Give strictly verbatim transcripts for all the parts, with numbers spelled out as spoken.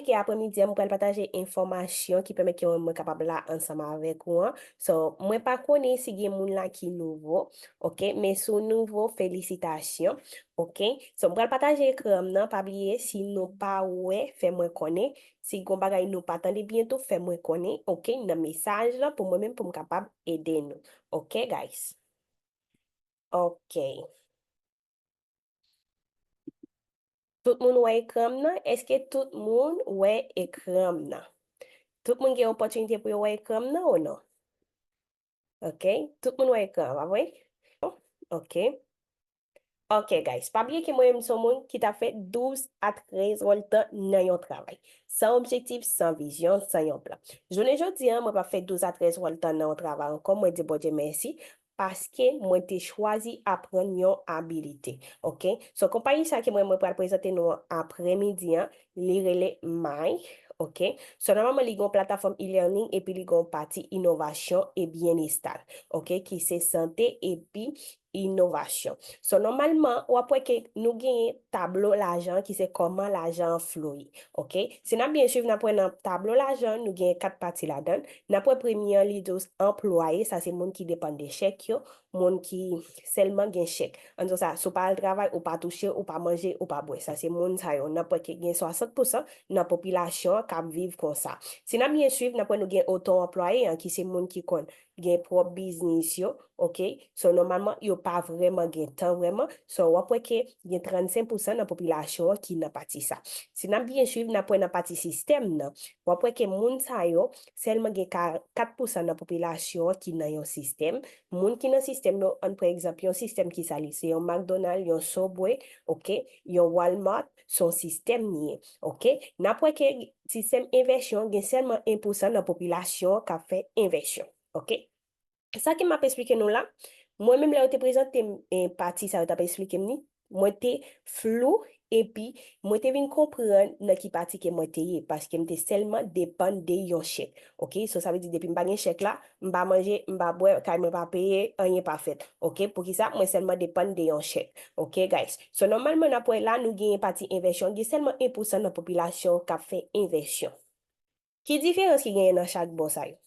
Ke aprèmidi an, mwen pral pataje enfòmasyon ki pèmèt ke mwen, mwen kapab la ansanm avèk ou an. So, mwen pa konnen si gen moun la ki nouvo, oke? Men si w nouvo, felisitasyon, oke? So, mwen pral pataje ekran m nan, pa bliye, si nou pa wè, fè mwen konnen. Si gon bagay nou pa tande byen tou, fè mwen konnen, oke? Nan mesaj lan, pou mwen menm, pou m kapab ede nou. Oke, guys? Oke. Tout moun wè ekran m nan? Èske tout moun wè ekran m nan? Tout moun gen opòtinite pou yo wè ekran m nan ou non? Oke. Tout moun wè ekran an, pa vre? Oke. Oke, guys. Pa bliye ke mwen menm se yon moun ki ta fè douz a trèz wòltan nan yon travay. San objektif, san vizyon, san yon plan. Jounen jodi an, mwen pa fè douz a trèz wòltan nan yon travay ankò. Mwen di Bondye mèsi paske mwen te chwazi aprann yon abilite. Oke? So, konpayi sa ke mwen, mwen pral prezante nou an aprèmidi an, li rele May. Oke? So, nòmalman, li gen yon platafòm e-learning epi li gen yon pati inovasyon e byennesta. Oke? Ki se sante epi inovasyon. So, nòmalman, w ap wè ke nou genyen tablo lajan ki se kòman lajan an fluye. Oke? Si n ap byen swiv, n ap wè nan tablo lajan, nou genyen kat pati ladan l. N ap wè premye an, li di w anplwaye, sa se moun ki depann de chèk yo, moun ki sèlman gen chèk. Ann di w sa, si w pa al travay, ou pa touche, ou pa manje, ou pa bwè. Sa se moun sa yo. N ap wè ke gen swasant pousan nan popilasyon an k ap viv konsa. Si n ap byen swiv, n ap wè nou gen oto-anplwaye an, ki se moun ki konn gen pwòp biznis yo, oke? So, nòmalman, yo pa vrèman gen tan vrèman. So, w ap wè ke gen trannsenk pousan nan popilasyon an ki nan pati sa. Si n ap byen swiv, n ap wè nan pati sistèm nan. W ap wè ke moun sa yo, sèlman gen ka-, kat pousan nan popilasyon an ki nan yon sistèm. Moun ki nan sistèm yo, ann pran egzanp, yon sistèm ki sa li, se yon McDonald, yon Subway, oke? Yon Walmart, se yon sistèm li ye, oke? N ap wè ke sistèm envèsyon, gen sèlman en pousan nan popilasyon an k ap fè envèsyon, oke? Sa ke m ap esplike nou la, mwen menm lè yo te prezante m, eh, pati sa yo t ap esplike m ni, mwen te flou epi mwen te vin konprann nan ki pati ke mwen te ye, paske m te sèlman depann de yon chèk. Oke? So, sa vle di depi m pa gen chèk la, m pa manje, m pa bwè, kay mwen pa peye, anyen pa fèt. Oke? Poukisa? Mwen sèlman depann de yon chèk. Oke, guys? So, nòmalman, n ap wè la, nou genyen pati envèsyon, gen sèlman en pousan nan popilasyon k ap fè envèsyon. Ki diferans ki genyen nan chak bò sa yo?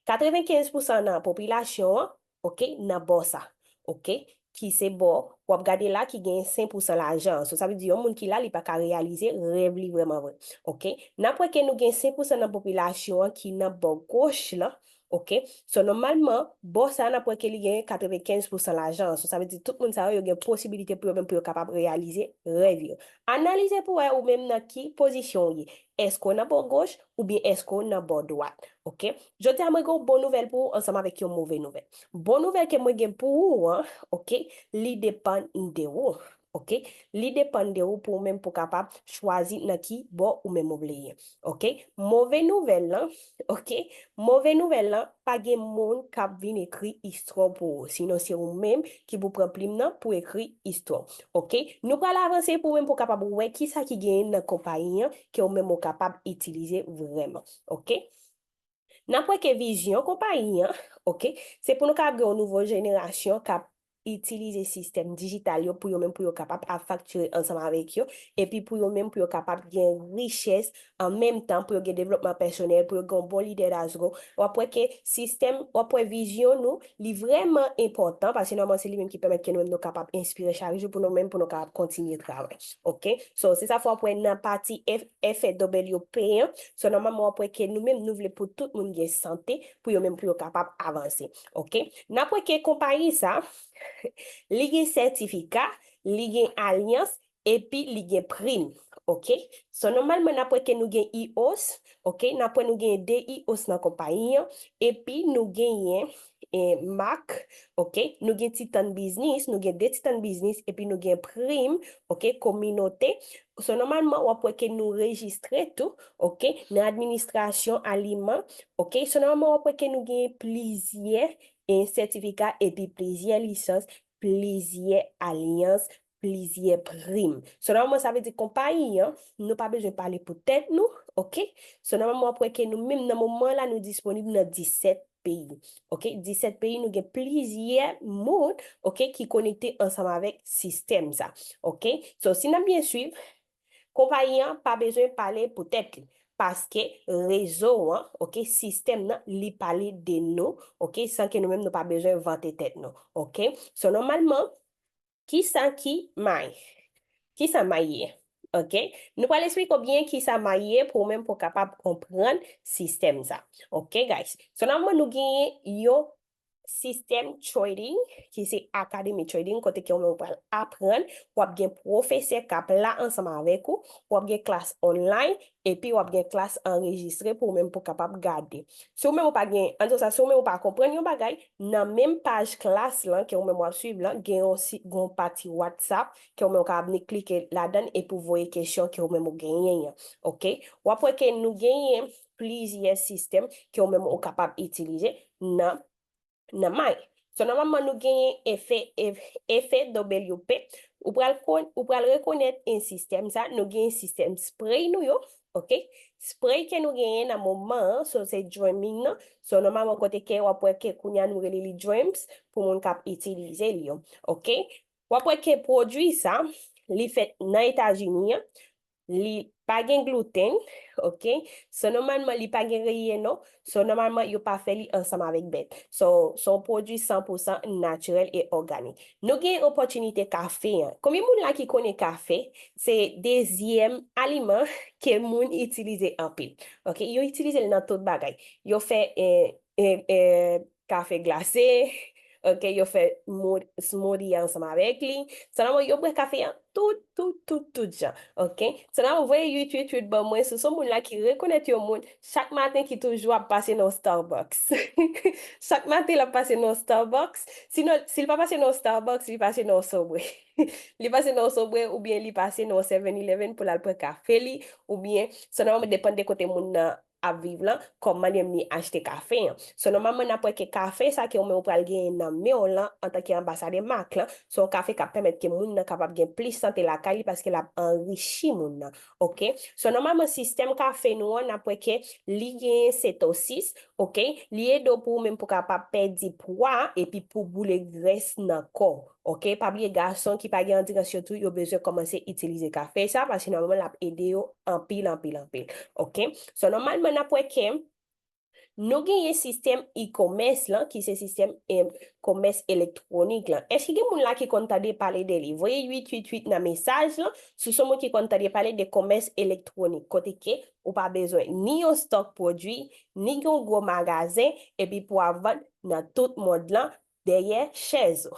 Katrevenkenz pousan nan popilasyon an, oke, nan bò sa, oke, ki se bò, w ap gade la ki gen senk pousan lajan an. So, sa vle di yon moun ki la, li pa ka reyalize rèv li vrèman vre, oke. N ap wè ke nou gen senk pousan nan popilasyon an ki nan bò goch lan, oke. So, nòmalman, bò sa a, n ap wè ke li gen katrevenkenz pousan lajan an. So, sa vle di tout moun sa yo, yo gen posibilite pou yo menm pou yo kapab reyalize rèv yo. Analize pou wè ou menm nan ki pozisyon w ye. Èske w nan bò goch oubyen èske w nan bò dwat? Oke? Jodi a, mwen gen yon bon nouvèl pou ou ansanm avèk yon move nouvèl. Bon nouvèl ke mwen gen pou ou an, oke, li depann de ou. Oke? Li depann de ou pou ou menm pou kapab chwazi nan ki bò ou menm ou vle ye. Oke? Move nouvèl lan, oke? Move nouvèl lan, pa gen moun k ap vin ekri istwa w pou ou. Sinon, se ou menm ki pou pran plim nan pou ekri istwa w. Oke? Nou pral avanse pou ou menm pou w kapab wè kisa ki genyen nan konpayi an ke ou menm ou kapab itilize vrèman. Oke? N ap wè ke vizyon konpayi an, oke, se pou nou kapab gen yon nouvo jenerasyon k ap itilize sistèm dijital yo pou yo menm pou yo kapab ap faktire ansanm avèk yo, epi pou yo menm pou yo kapab gen richès an menm tan, pou yo gen devlopman pèsonèl, pou yo gen yon bon lidèrazgo. W ap wè ke sistèm, w ap wè vizyon nou, li vrèman enpòtan, paske nòmalman se li menm ki pèmèt ke nou menm nou kapab enspire chak jou pou nou menm pou nou kapab kontinye travay. Oke? So, se sa fè w ap wè nan pati F, F W P an, so nòmalman w ap wè ke nou menm nou vle pou tout moun gen sante, pou yo menm pou yo kapab avanse. Oke? N ap wè ke konpayi sa, li gen sètifika, li gen alyans, epi li gen prim. Oke? So, nòmalman, n ap wè ke nou gen I O S, oke? N ap wè nou gen de I O S nan konpayi an, epi nou genyen, eh, mak, oke? Nou gen Titan Biznis, nou gen de Titan Biznis, epi nou gen prim, oke? Kominote. So, nòmalman, w ap wè ke nou rejistre tou, oke? Nan administrasyon aliman, oke? So, nòmalman, w ap wè ke nou gen plizyè, eh, sètifika, epi plizyè lisans, plizyè alyans, plizyè prim. So, nòmalman, sa vle di konpayi an, nou pa bezwen pale pou tèt nou, oke? So, nòmalman, w ap wè ke nou menm nan moman la, nou disponib nan disèt peyi, oke? Disèt peyi, nou gen plizyè moun, oke, ki konekte ansanm avèk sistèm sa, oke? So, si n ap byen swiv, Konpayi an pa bezwen pale pou tèt li, paske rezo an, ok, sistèm nan, li pale de nou, ok, san ke nou menm nou pa bezwen vante tèt nou, ok. So, nòmalman, kisa ki may? Kisa may ye? Ok, nou pral eksplike w byen kisa may ye pou ou menm pou w kapab konprann sistèm sa. Ok, guys. So, nòmalman, nou genyen yon sistèm trading, ki se akademi trading, kote ke ou menm ou pral aprann, w ap gen pwofesè k ap la ansanm avèk ou, w ap gen klas online, epi w ap gen klas anrejistre pou ou menm pou w kapab gade. Si ou menm ou pa gen, ann di sa, si ou menm ou pa konprann yon bagay, nan menm paj klas lan ke ou menm w ap swiv lan, gen yon si, gen yon pati WhatsApp ke ou menm ou kapab ni klike ladan l epi w voye kesyon ke ou menm ou genyen an. Ok? W ap wè ke nou genyen plizyè sistèm ke ou menm ou kapab itilize nan, nan may. So, nòmalman, nou genyen efe, efe, efe W P. Ou pral kon, ou pral rekonèt en sistèm sa, nou genyen sistèm spray nou yo, ok? Spray ke nou genyen nan moman an, so se dreaming nan. So, nòmalman, kote ke w ap wè ke kounye a nou rele li dreams pou moun k ap itilize li yo, ok? W ap wè ke pwodui sa, li fèt nan Etazini an, li pa gen gluten, ok? So, nòmalman, li pa gen reyino, so, nòmalman, yo pa fè li ansanm avèk bèt. So, se yon pwodui san pou san natirèl e òganik. Nou gen opòtinite kafe an. Konbyen moun la ki konnen kafe? Se dezyèm aliman ke moun itilize anpil. Ok, yo itilize l nan tout bagay. Yo fè, eh, eh, eh, kafe glase, ok, yo fè mo-, smoothie ansanm avèk li. Sèlman yo bwè kafe an tout, tout, tout, tout jan, ok. Sèlman voye uit uit uit ban mwen si w se yon moun la ki rekonèt yon moun chak maten ki toujou ap pase nan Starbucks. Chak maten l ap pase nan Starbucks. Sinon, si l pa pase nan Starbucks, li pase nan Subway. Li pase nan Subway oubyen li pase nan seven eleven pou l al pran kafe li, oubyen, sa nòmalman depann de kote moun nan ap viv lan, kòman li menm li achte kafe an. So, nòmalman, n ap wè ke kafe sa ke ou menm ou pral genyen nan men w lan, antanke anbasadè mak lan, se yon kafe k ap pèmèt ke moun nan kapab gen plis sante lakay li paske l ap anrichi moun nan. Ok? So, nòmalman, sistèm kafe nou an, n ap wè ke li genyen setosis, ok? Li ede w pou ou menm pou kapab pèdi pwa epi pou boule grès nan kò w. Ok, pa bliye gason ki pa gen andirans yo tou, yo bezwen kòmanse itilize kafe sa, paske nòmalman l ap ede yo anpil, anpil, anpil. Ok, so nòmalman n ap wè ke nou genyen sistèm e-commerce lan, ki se sistèm, em, komès elektwonik lan. Èske gen moun la ki konn tande pale de li? Voye uit uit uit nan mesaj lan, si w se yon moun ki konn tande pale de komès elektwonik, kote ke ou pa bezwen ni yon stòk pwodui, ni yon gwo magazen, epi pou w ap vann nan tout mond lan, dèyè chèz ou.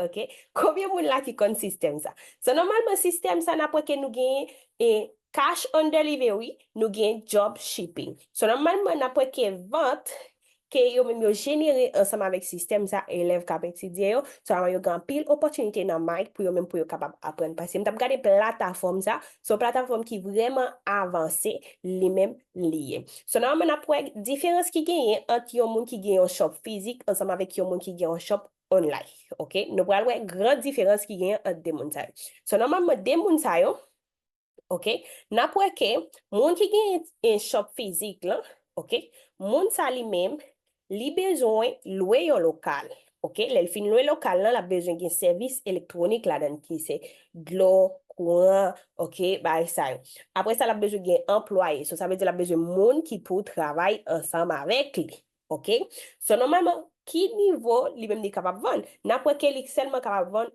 Ok? Konbyen moun la ki konn sistèm sa? So, nòmalman, sistèm sa, n ap wè ke nou genyen, e, cash on delivery, nou genyen drop shipping. So, nòmalman, n ap wè ke vant ke yo menm yo jenere ansanm avèk sistèm sa, elèv k ap etidye yo, sèlman yo gen anpil opòtinite nan may pou yo menm pou yo kapab aprann. Paske m t ap gade platafòm sa, se yon platafòm ki vrèman avanse, li menm li ye. So, nòmalman, n ap wè diferans ki genyen ant yon moun ki gen yon shop fizik ansanm avèk yon moun ki gen yon shop online. Ok? Nou pral wè gran diferans ki genyen ant de moun sa yo. So, nòmalman, de moun sa yo, ok, n ap wè ke moun ki gen, eh, shop fizik lan, ok, moun sa li menm, li bezwen lwe yon lokal. Ok, lè l fin lwe lokal lan, l ap bezwen gen sèvis elektwonik ladan l ki se dlo, kouran, ok, bagay sa yo. Apre sa, l ap bezwen gen anplwaye. So, sa vle di l ap bezwen moun ki pou travay ansanm avèk li. Ok? So, nòmalman, ki nivo li menm li kapab vann? N ap wè ke li sèlman kapab vann,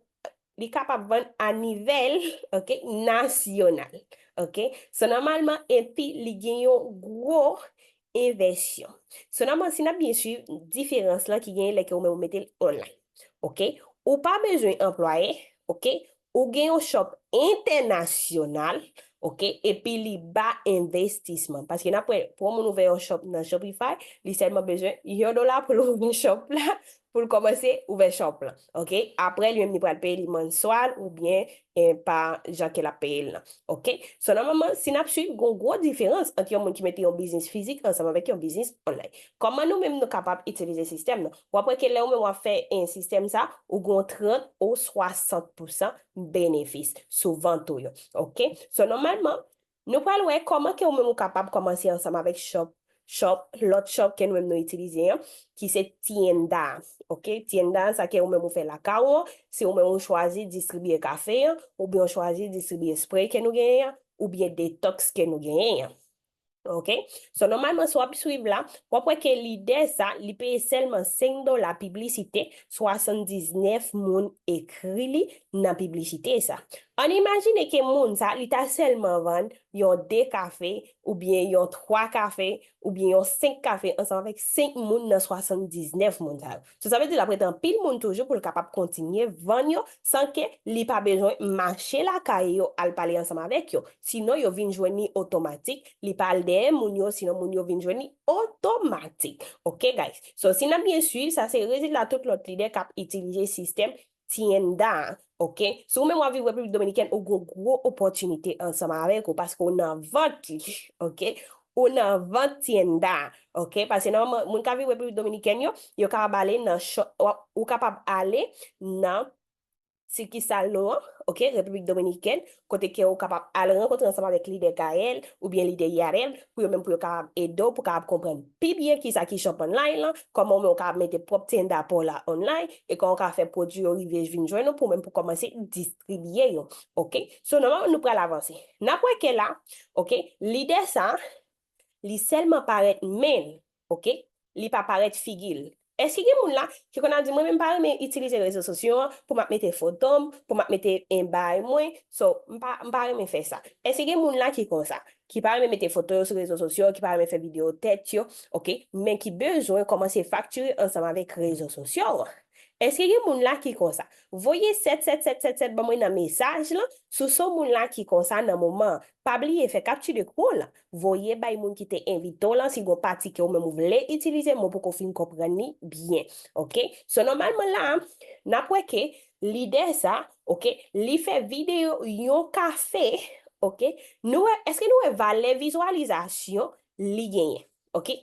li kapab vann a nivèl, ok, nasyonal. Ok? So, nòmalman, epi li gen yon gwo envèsyon. So, nòmalman, si n ap byen swiv diferans lan ki genyen lè ke ou menm ou mete l online. Ok? Ou pa bezwen anplwaye, ok? Ou gen yon shop entènasyonal, ok? Epi li ba envestisman. Paske n ap wè, pou yon moun ouvè yon shop nan Shopify, li sèlman bezwen yon dola pou l ouvè shop la, pou l kòmanse ouvè shop lan, ok? Apre, li menm li pral peye li manswal oubyen, eh, pa jan ke l ap peye l lan, ok? So, nòmalman, si n ap swiv, gon gwo diferans ant yon moun ki mete yon biznis fizik ansanm avèk yon biznis online. Kòman nou menm nou kapab itilize sistèm nan? W ap wè ke lè ou menm w ap fè, eh, sistèm sa, ou gon trant ou swasant pousan benefis sou vant ou yo. Ok? So, nòmalman, nou pral wè kòman ke ou menm ou kapab kòmanse ansanm avèk shop, shop, lòt shop ke nou menm nou itilize an, ki se Tienda. Ok? Tienda, sa ke ou menm ou fè lakay ou an, se ou menm ou chwazi distribye kafe an, oubyen ou chwazi distribye spray ke nou genyen an, oubyen detox ke nou genyen an. Ok? So, nòmalman, si w ap swiv la, w ap wè ke lidè sa, li peye sèlman senk dola piblisite, swasanndiznèf moun ekri li nan piblisite sa. Ann imajine ke moun sa, li ta sèlman vann yon de kafe, oubyen yon twa kafe, oubyen yon senk kafe ansanm avèk senk moun nan swasanndiznèf moun sa yo. So, sa vle di l ap rete anpil moun toujou pou l kapab kontinye vann yo san ke li pa bezwen mache lakay yo al pale ansanm avèk yo. Sinon, yo vin jwenn li otomatik. Li pa al dèyè moun yo, sinon moun yo vin jwenn li otomatik. Ok, guys? So, si n ap byen swiv, sa se rezilta tout lòt lidè k ap itilize sistèm Tienda, ok? Si w menm w ap viv Repiblik Dominikèn, ou gen gwo opòtinite ansanm avèk ou paske w nan vant li, ok? Ou nan vant Tienda, ok? Paske nòmalman, moun k ap viv Repiblik Dominikèn yo, yo kapab ale nan, ou kapab ale nan sikisal nou an, ok, Repiblik Dominikèn, kote ke ou kapab al rankontre ansanm avèk lidè Gaël oubyen lidè Yarel, pou yo menm pou yo kapab ede w, pou kapab konprann pi byen kisa ki shop online lan, kòman ou menm ou kapab mete pwòp Tienda pa w la online, e kòman ou kapab fè pwodui yo rive vin jwenn ou pou menm pou kòmanse distribye yo. Ok? So, nòmalman, nou pral avanse. N ap wè ke la, ok, lidè sa, li sèlman parèt men l, ok? Li pa parèt figi l. Èske gen moun la ki konn ap di, "Mwen menm pa renmen itilize rezo sosyo an pou m ap mete foto m, pou m ap mete en bagay mwen, so m pa, m pa renmen fè sa." Èske gen moun la ki konsa, ki pa renmen mete foto yo sou rezo sosyo, ki pa renmen fè videyo tèt yo, ok, men ki bezwen kòmanse faktire ansanm avèk rezo sosyo an? Èske gen moun la ki konsa? Voye sèt sèt sèt sèt sèt ban mwen nan mesaj lan, si w se yon moun la ki konsa nan moman an. Pa bliye fè kapti de kran w lan. Voye bay moun ki te envite w lan, si gon pati ke ou menm ou vle itilize, men w poko fin konprann li byen. Ok? So, nòmalman la, n ap wè ke lidè sa, ok, li fè videyo yon kafe, ok? Nou wè, èske nou wè valè vizyalizasyon li genyen? Ok?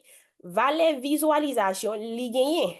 Valè vizyalizasyon li genyen.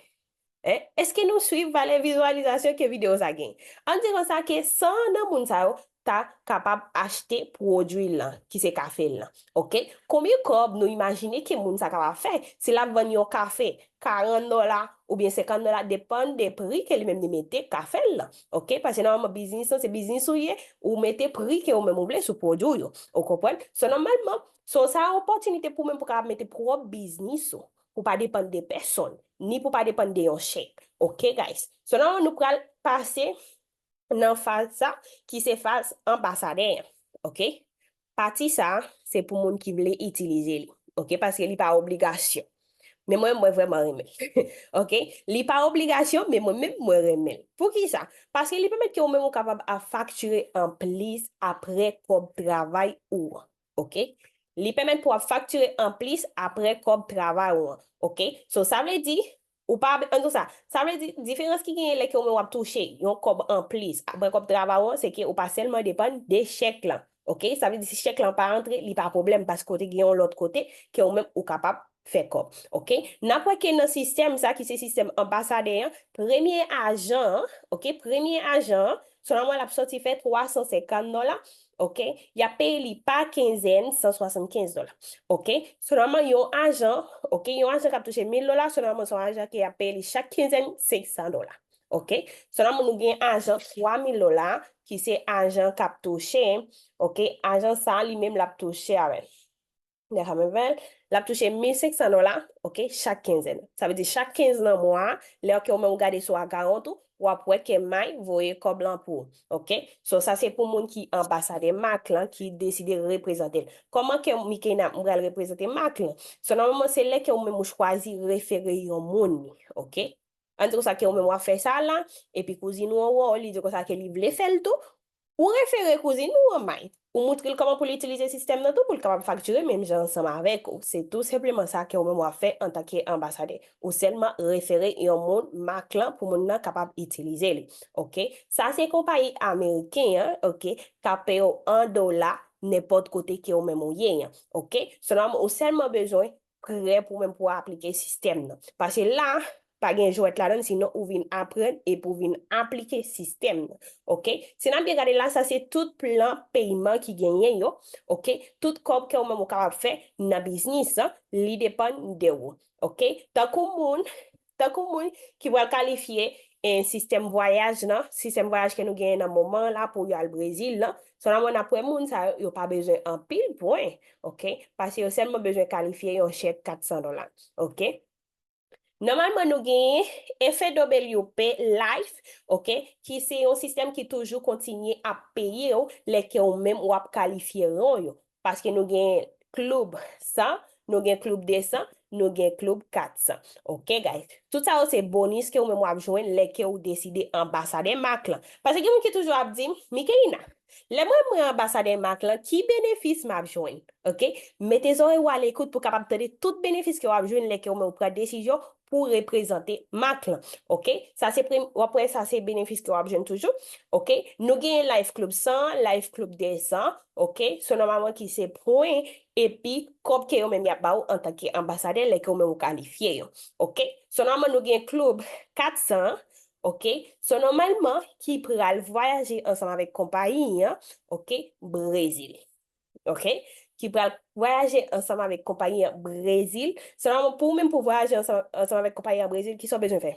Èske nou swiv valè vizyalizasyon ke videyo sa gen? Ann di konsa ke san nan moun sa yo ta kapab achte pwodui lan, ki se kafe lan. Ok? Konbyen kòb nou imajine ke moun sa kapab fè? Si l ap vann yon kafe karant dola oubyen senkant dola, depann de pri ke li menm li mete kafe l lan. Ok? Paske nòmalman biznis lan, se biznis ou ye, ou mete pri ke ou menm ou vle sou pwodui w yo. Ou konprann? So, nòmalman, so, sa yon opòtinite pou menm pou kapab mete pwòp biznis ou, pou pa depann de pèsonn, ni pou pa depann de yon chèk. Ok, guys? So, nòmalman, nou pral pase nan faz sa, ki se faz anbasadè an. Ok? Pati sa, se pou moun ki vle itilize li. Ok? Paske li pa obligasyon. Men mwen, mwen vrèman renmen l. Ok? Li pa obligasyon, men mwen menm, mwen renmen l. Poukisa? Paske li pèmèt ke ou menm ou kapab ap faktire anplis apre kòb travay ou an. Ok? Li pèmèt pou w ap faktire anplis apre kòb travay ou an. Ok? So, sa vle di, ou pa, ann di sa, sa vle di, diferans ki genyen lè ke ou menm w ap touche yon kòb anplis apre kòb travay ou an, se ke ou pa sèlman depann de chèk lan. Ok? Sa vle di, si chèk lan pa antre, li pa pwoblèm, paske w te gen yon lòt kote ke ou menm ou kapab fè kòb. Ok? N ap wè ke nan sistèm sa, ki se sistèm anbasadè an, premye ajan an, ok, premye ajan an, sèlman l ap sòti fè twa san senkant dola, ok, y ap peye li pa kenzèn san swasannkenz dola. Ok? Sèlman yon ajan, ok, yon ajan k ap touche mil dola, sèlman se yon ajan ke y ap peye li chak kenzèn senk san dola. Ok? Sèlman nou gen ajan twa mil dola, ki se ajan k ap touche, ok, ajan sa li menm l ap touche avè l. Dakò, men l ap touche mil senk san dola, ok, chak kenzèn. Sa vle di chak kenz nan mwa a, lè ke ou menm ou gade sou akawont ou, w ap wè ke May voye kòb lan pou ou, ok? So, sa se pou moun ki anbasadè mak lan, ki deside reprezante l. Kòman ke Mikeyna m pral reprezante mak lan? So, nòmalman, se lè ke ou menm ou chwazi refere yon moun, ok? Ann di konsa ke ou menm w ap fè sa la, epi kouzin ou an wè w, li di konsa ke li vle fè l tou, ou refere kouzin ou an May. Ou moutre l kòman pou l itilize sistèm nan tou pou l kapab faktire menm jan ansanm avèk ou. Se tou senpleman sa ke ou menm w ap fè antanke anbasadè. Ou sèlman refere yon moun mak lan pou moun nan kapab itilize li. Ok? Sa se konpayi ameriken an, ok, k ap peye w an dola nenpòt kote ke ou menm ou ye an. Ok? Sèlman ou sèlman bezwen prè pou menm pou w aplike sistèm nan. Paske la, pa gen jwèt ladan l, sinon ou vin aprann epi w vin aplike sistèm nan. Ok? Si n ap byen gade la, sa se tout plan peyiman ki genyen yo. Ok? Tout kòb ke ou menm ou kapab fè nan biznis lan, li depann de ou. Ok? Tankou moun, tankou moun ki pral kalifye e, sistèm vwayaj lan, sistèm vwayaj ke nou genyen nan moman la pou yo al Brezil lan. Sèlman n ap wè moun sa yo, yo pa bezwen anpil pwen, oke? Paske yo sèlman bezwen kalifye yon chèk kat san dola, oke? Nòmalman, nou genyen F A W P Life, oke, ki se yon sistèm ki toujou kontinye ap peye w lè ke ou menm w ap kalifye ran yo. Paske nou gen klib san, nou gen klib de san, nou gen klib kat san. Oke, guys? Tout sa yo se bonis ke ou menm w ap jwenn lè ke ou deside anbasadè mak lan. Paske gen moun ki toujou ap di m, Mickaëlina, lè mwen, mwen anbasadè mak lan, ki benefis m ap jwenn? Oke? Mete zòrèy ou alekout pou kapab tande tout benefis ke w ap jwenn lè ke ou menm ou pran desizyon pou reprezante mak lan. Oke? Sa se prem-, w ap wè sa se benefis ke w ap jwenn toujou. Oke? Nou genyen Life Club san, Life Club de san, oke? Se nòmalman ki se pwen epi kòb ke yo menm y ap ba ou antanke anbasadè lè ke ou menm ou kalifye yo. Oke? Se nòmalman nou gen klib kat san, oke? Se nòmalman ki pral vwayaje ansanm avèk konpayi an, oke? Brezil. Oke? Ki pral vwayaje ansanm avèk konpayi an Brezil. Sèlman pou ou menm pou vwayaje ansanm, ansanm avèk konpayi an Brezil, kisa w bezwen fè?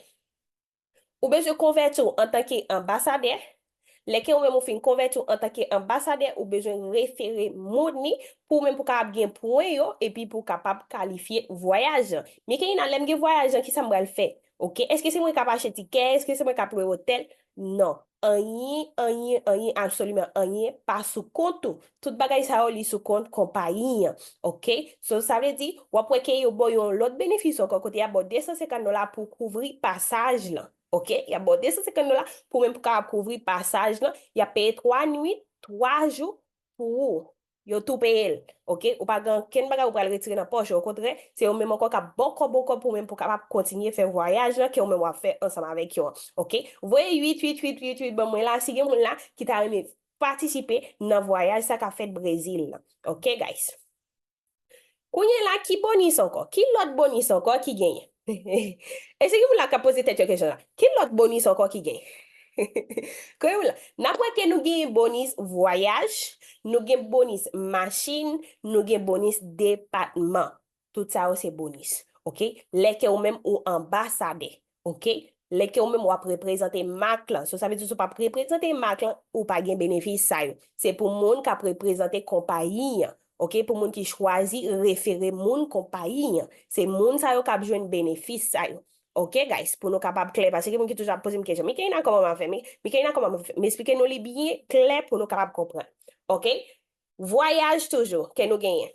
Ou bezwen konvèti w antanke anbasadè. Lè ke ou menm ou fin konvèti w antanke anbasadè, ou bezwen refere moun ni pou ou menm pou kapab gen pwen yo epi pou kapab kalifye vwayaj lan. Mickaëlina, lè m gen vwayaj lan, kisa m pral fè? Oke? Èske se mwen k ap achte tikè? Èske se mwen k ap lwe otèl? Non. Anyen, anyen, anyen, absoliman anyen pa sou kont ou. Tout bagay sa yo, li sou kont konpayi an. Oke? So, sa vle di, w ap wè ke yo ba w yon lòt benefis ankò, kote y ap ba w de san senkant dola pou kouvri pasaj lan. Oke? Y ap ba w de san senkant dola pou menm pou kapab kouvri pasaj lan. Y ap peye twa nwit, twa jou pou ou. Yo tou peye l. Oke? Ou pa gen okenn bagay ou pral retire nan pòch ou. Okontrè, se yo menm ankò k ap ba w kòb ankò pou menm pou kapab kontinye fè vwayaj lan ke ou menm w ap fè ansanm avèk yo an. Oke? Voye uit, uit, uit, uit, uit ban mwen la, si gen moun la ki ta renmen patisipe nan vwayaj sa k ap fèt Brezil lan. Oke, guys? Kounye la, ki bonis ankò? Ki lòt bonis ankò ki genyen? Èske gen moun la k ap poze tèt yo kesyon la? Ki lòt bonis ankò ki genyen? Kounye la, n ap wè ke nou genyen bonis vwayaj, nou gen bonis machin, nou gen bonis depatman. Tout sa yo se bonis. Oke? Lè ke ou menm ou anbasadè. Oke? Lè ke ou menm w ap reprezante mak lan. So, sa vle di si w p ap reprezante mak lan, ou pa gen benefis sa yo. Se pou moun k ap reprezante konpayi an. Oke? Pou moun ki chwazi refere moun konpayi an. Se moun sa yo k ap jwenn benefis sa yo. Oke, guys? Pou nou kapab klè. Paske gen moun ki toujou ap poze m kesyon. Mickaëlina, kòman m ap fè? Mi-, Mickaëlina, kòman m ap fè? M esplike nou li byen klè pou nou kapab konprann. Oke? Vwayaj toujou ke nou genyen.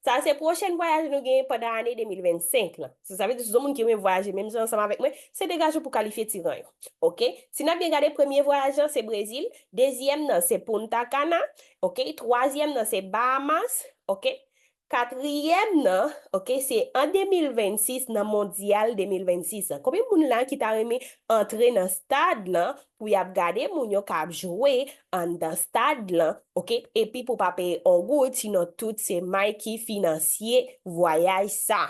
Sa se pwochèn vwayaj nou genyen pandan ane de mil vennsenk lan. So, sa vle di si se yon moun ki renmen vwayaje menm jan ansanm avèk mwen, se degaje w pou kalifye ti ran yo. Oke? Si n ap byen gade, premye vwayaj lan se Brezil, dezyèm nan se Punta Cana, oke? Twazyèm nan se Bahamas, oke? Katriyèm nan, oke, se an de mil vennsis, nan Mondyal de mil vennsis lan. Konbyen moun la ki ta renmen antre nan stad lan pou y ap gade moun yo k ap jwe anndan stad lan, oke, epi pou pa peye on goud, sinon tout se Mike ki finansye vwayaj sa?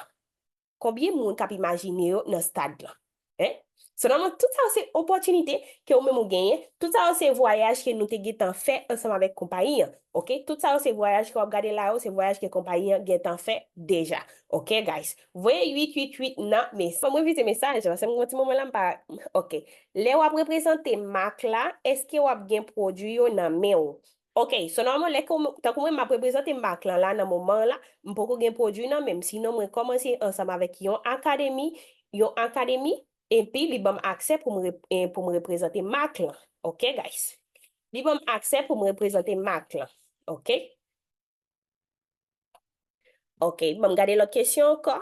Konbyen moun k ap imajine yo nan stad lan? Hein? Sèlman tout sa yo se opòtinite ke ou menm ou genyen. Tout sa yo se vwayaj ke nou te gentan fè ansanm avèk konpayi an. Oke? Tout sa yo se vwayaj ke w ap gade la yo, se vwayaj ke konpayi an gentan fè deja. Oke, guys? Voye uit uit uit nan mes-, fò m revize mesaj la, paske m gen yon ti moman la m pa, oke. Lè w ap reprezante mak la, èske w ap gen pwodui yo nan men w? Oke, so nòmalman, lè ke w, tankou mwen, m ap reprezante mak lan la nan moman an la, m poko gen pwodui nan men m, sinon mwen kòmanse ansanm avèk yon akademi, yon akademi, epi li ban m aksè pou m rep-, eh, pou m reprezante mak lan. Oke, guys? Li ban m aksè pou m reprezante mak lan. Oke? Oke, ban m gade lòt kesyon ankò.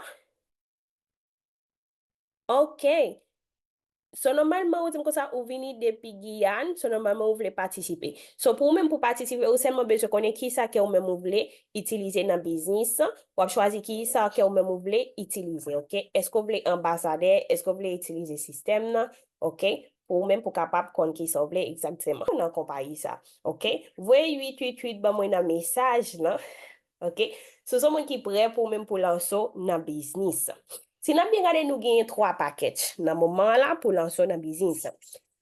Oke. So, nòmalman, ou di m konsa, ou vini depi Giyàn, so, nòmalman, ou vle patisipe. So, pou ou menm pou patisipe, ou sèlman bezwen konnen kisa ke ou menm ou vle itilize nan biznis, w ap chwazi kisa ke ou menm ou vle itilize, oke? Èske w vle anbasadè? Èske w vle itilize sistèm nan? Oke? Pou ou menm pou kapab konn kisa w vle egzakteman nan konpayi sa, oke? Voye uit uit uit ban mwen nan mesaj lan, oke? Si w se yon moun ki prè pou ou menm pou lanse w nan biznis. Si n ap byen gade, nou genyen twa pakèt nan moman an la pou lanse w nan biznis.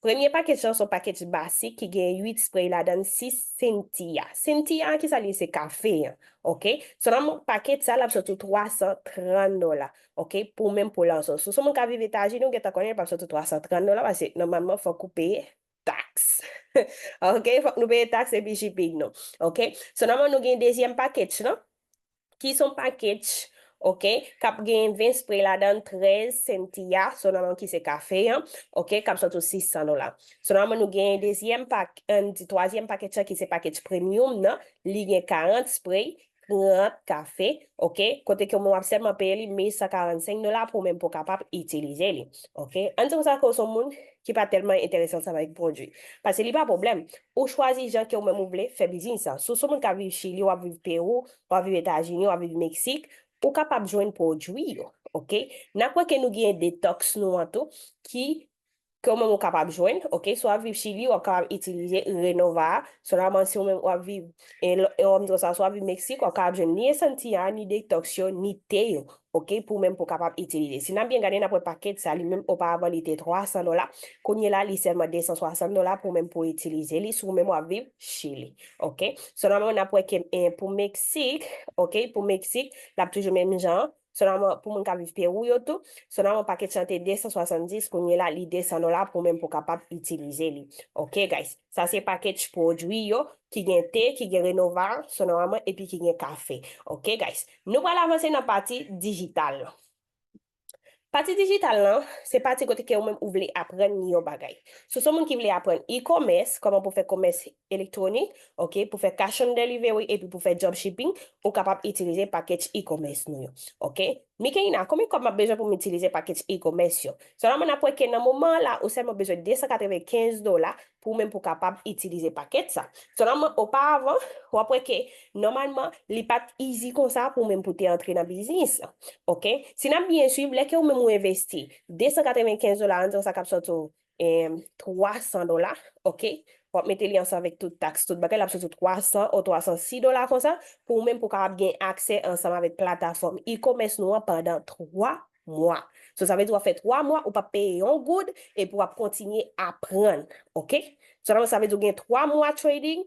Premye pakèt lan se yon pakèt basik ki gen uit spray ladan l, sis Cynthia. Cynthia, kisa li ye? Se kafe an. Ok? So, nan pakèt sa, l ap sot ou twa san trant dola. Ok? Pou menm pou lanse w. Si w se yon moun k ap viv Etazini, ou gentan konnen l p ap sot ou twa san trant dola, paske nòmalman, fòk ou peye taks. Ok? Fòk nou peye taks epi shipping nou. Ok? So, nòmalman, nou gen dezyèm pakèt lan, ki se yon pakèt, ok, k ap gen ven spray ladan l, trèz Cynthia, so nòmalman ki se kafe an, ok, k ap sot ou sis san dola. So nòmalman, nou gen dezyèm pak-, ann di twazyèm pakèt lan ki se pakèt premium nan, li gen karant spray, trant kafe, ok, kote ke w ap sèlman peye li mil san karannsenk dola pou menm pou w kapab itilize li. Ok? Ann di konsa ke w se yon moun ki pa tèlman enterese ansanm avèk pwodui. Paske li pa pwoblèm. Ou chwazi jan ke ou menm ou vle fè biznis lan. Si w se yon moun k ap viv Chili, w ap viv Pewou, w ap viv Etazini, w ap viv Meksik, ou kapab jwenn pwodui yo. Ok? N ap wè ke nou gen detox nou an tou, ki, ke ou menm ou kapab jwenn. Ok? Si w ap viv Chili, w ap kapab itilize Renova a. Sèlman si ou menm w ap viv, e, lò-, e, w ap di konsa, si w ap viv Meksik, w ap kapab jwenn ni Essentia, ni detox yo, ni te yo. Ok, pou menm pou kapab itilize. Si n ap byen gade, n ap wè pakèt sa, li menm oparavan li te twa san dola, kounye la li sèlman de san swasant dola pou menm pou itilize li, si w menm w ap viv Chili. Ok? So nòmalman n ap wè ke, eh, pou Meksik, ok, pou Meksik, l ap toujou menm jan an. So nòmalman pou moun k ap viv Pewou yo tou, so nòmalman pakèt sa te de san swasanndis, kounye la li de san dola pou menm pou kapab itilize li. Ok, guys? Sa se pakèt pwodui yo ki gen te, ki gen Renova, so nòmalman, epi ki gen kafe. Ok, guys? Nou pral avanse nan pati dijital lan. Pati dijital lan, se pati kote ke ou menm ou vle aprann yon bagay. Si w se yon moun ki vle aprann e-commerce, kòman pou fè komès elektwonik, ok, pou fè cash on delivery, epi pou fè dropshipping, ou kapab itilize pakèt e-commerce nou yo. Ok? Mikeina, konbyen kòb m ap bezwen pou m itilize pakèt e-commerce yo? Sèlman n ap wè ke nan moman an la, ou sèlman bezwen de san katrevenkenz dola pou ou menm pou kapab itilize pakèt sa. Sèlman oparavan, w ap wè ke nòmalman, li pa t easy konsa pou ou menm pou te antre nan biznis. Ok? Si n ap byen swiv, lè ke ou menm ou envesti de san katrevenkenz dola, ann di sa k ap sòti w, em, twa san dola, ok? W ap mete li ansanm avèk tout taks, tout bagay, l ap sòti w twa san ou twa san sis dola konsa, pou ou menm pou kapab gen aksè ansanm avèk platafòm e-commerce nou an pandan twa mwa. So, sa vle di w ap fè twa mwa, ou p ap peye yon goud, epi w ap kontinye aprann, ok? So, sa vle di w gen twa mwa trading,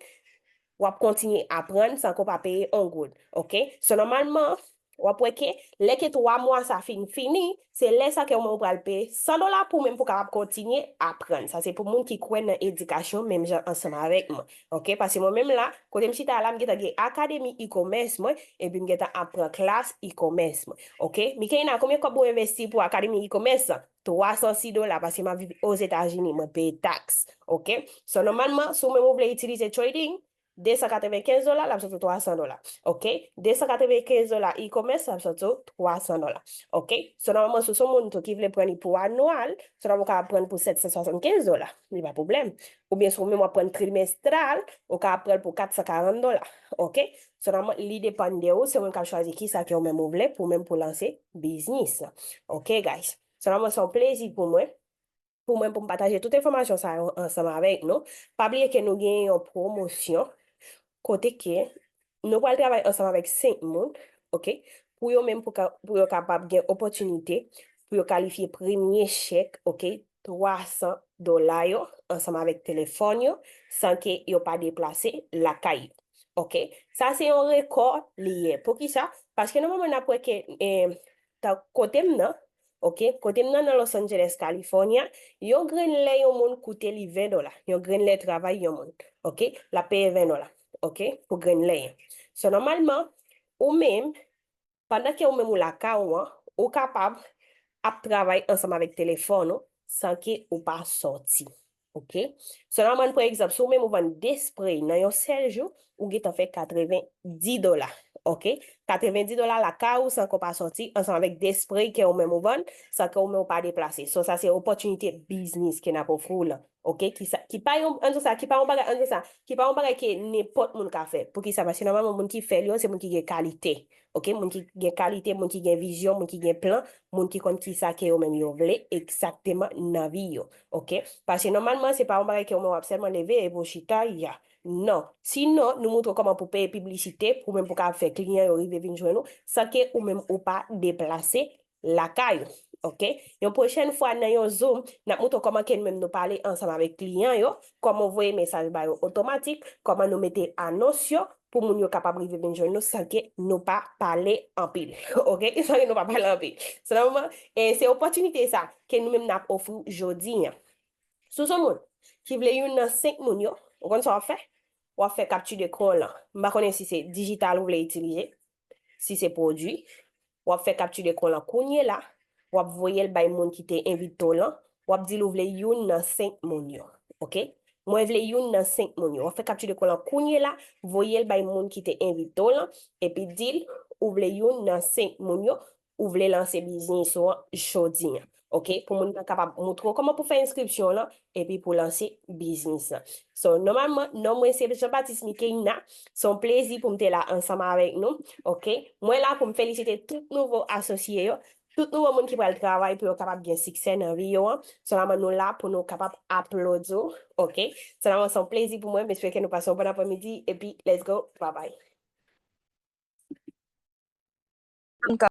w ap kontinye aprann san ke w pa peye yon goud, ok? So, nòmalman, w ap wè ke lè ke twa mwa sa fin fini, se lè sa ke ou menm ou pral peye san dola pou menm pou kapab kontinye aprann. Sa se pou moun ki kwè nan edikasyon menm jan ansanm avèk mwen, ok? Paske mwen menm la, kote m chita la, m gentan gen akademi e-commerce mwen, epi m gentan ap pran klas e-commerce mwen. Ok? Mikeina, konbyen kòb ou envesti pou akademi e-commerce lan? Twa san sis dola, paske m ap viv Ozetazini, mwen peye taks. Ok? So, nòmalman, si w menm ou vle itilize trading, de san katrevenkenz dola, l ap sòti w twa san dola. Ok? De san katrevenkenz dola e-commerce, l ap sòti w twa san dola. Ok? So, nòmalman, si w se yon moun tou ki vle pran li pou anual, so, nòmalman, ou kapab pran l pou sèt san swasannkenz dola. Li pa pwoblèm. Oubyen, si w menm w ap pran trimestral, ou kapab pran l pou kat san karant dola. Ok? Sèlman, li depann de ou, se ou menm k ap chwazi kisa ke ou menm ou vle pou menm pou lanse biznis lan. Ok, guys? Sèlman, se yon plezi pou mwen, pou mwen, pou m pataje tout enfòmasyon sa yo ansanm avèk nou. Pa bliye ke nou gen yon pwomosyon kote ke nou pral travay ansanm avèk senk moun, ok? Pou yo menm, pou ka, pou yo kapab gen opòtinite pou yo kalifye premye chèk, ok? Twa san dola yo ansanm avèk telefòn yo, san ke yo pa deplase lakay yo. Ok? Sa se yon rekò li ye. Poukisa? Paske nòmalman n ap wè ke, eh, ta, kote m nan, ok? Kote m nan, nan Los Angeles, California, yon grenn lè yon moun koute li ven dola. Yon grenn lè travay yon moun, ok? L ap peye ven dola, ok? Pou grenn lè an. So, nòmalman, ou menm, pandan ke ou menm ou lakay ou an, ou kapab ap travay ansanm avèk telefòn ou san ke ou pa sòti. Ok? Sèlman, pa egzanp, si ou menm ou vann de spray nan yon sèl jou, ou gentan fè katrevendis dola. Ok? Katrevendis dola lakay ou san ke w pa sòti, ansanm avèk de spray ke ou menm ou vann, san ke ou menm ou pa deplase. So, sa se opòtinite biznis ke n ap ofri w lan. Ok? Ki sa, ki pa yon, ann di sa, ki pa yon bagay, ann di sa, ki pa yon bagay ke nenpòt moun ka fè. Poukisa? Paske nòmalman, moun ki fè l yo, se moun ki gen kalite. Ok? Moun ki gen kalite, moun ki gen vizyon, moun ki gen plan, moun ki konn kisa ke yo menm yo vle egzakteman nan vi yo. Ok? Paske nòmalman, se pa yon bagay ke ou menm w ap sèlman leve epi w chita, ya. Non. Sinon, nou montre w kòman pou peye piblisite, pou menm pou kapab fè kliyan yo rive vin jwenn ou, san ke ou menm ou pa deplase lakay ou. Ok? Yon pwochèn fwa nan yon Zoom, n ap montre w kòman ke nou menm nou pale ansanm avèk kliyan yo, kòman w voye mesaj ba yo otomatik, kòman nou mete anons yo pou moun yo kapab rive vin jwenn nou san ke nou pa pale anpil. Ok? San ke nou pa pale anpil. Sèlman, e se opòtinite sa ke nou menm n ap ofri w jodi a. Si w se yon moun ki vle youn nan senk moun yo, ou konn sa w ap fè? W ap fè kapti dekran lan. M pa konnen si se dijital ou vle itilize, si se pwodui, w ap fè kapti dekran lan kounye la, w ap voye l bay moun ki te envite w lan, w ap di l ou vle youn nan senk moun yo. Ok? Mwen vle youn nan senk moun yo. W ap fè kapti dekran lan kounye la, voye l bay moun ki te envite w lan, epi di l ou vle youn nan senk moun yo, ou vle lanse biznis ou an jodi a. Ok? Pou moun nan kapab montre w kòman pou fè enskripsyon w lan, epi pou lanse biznis lan. So, nòmalman, non mwen se Jean Baptiste Mickeyna. Se yon plezi pou m te la ansanm avèk nou. Ok? Mwen la pou m felisite tout nouvo asosye yo, tout nouvo moun ki pral travay pou yo kapab gen siksè nan vi yo an. Sèlman nou la pou nou kapab aplodi w. Ok? Sèlman se yon plezi pou mwen. M espere ke nou pase yon bon aprèmidi. Epi, let's go. Bye bye. M ka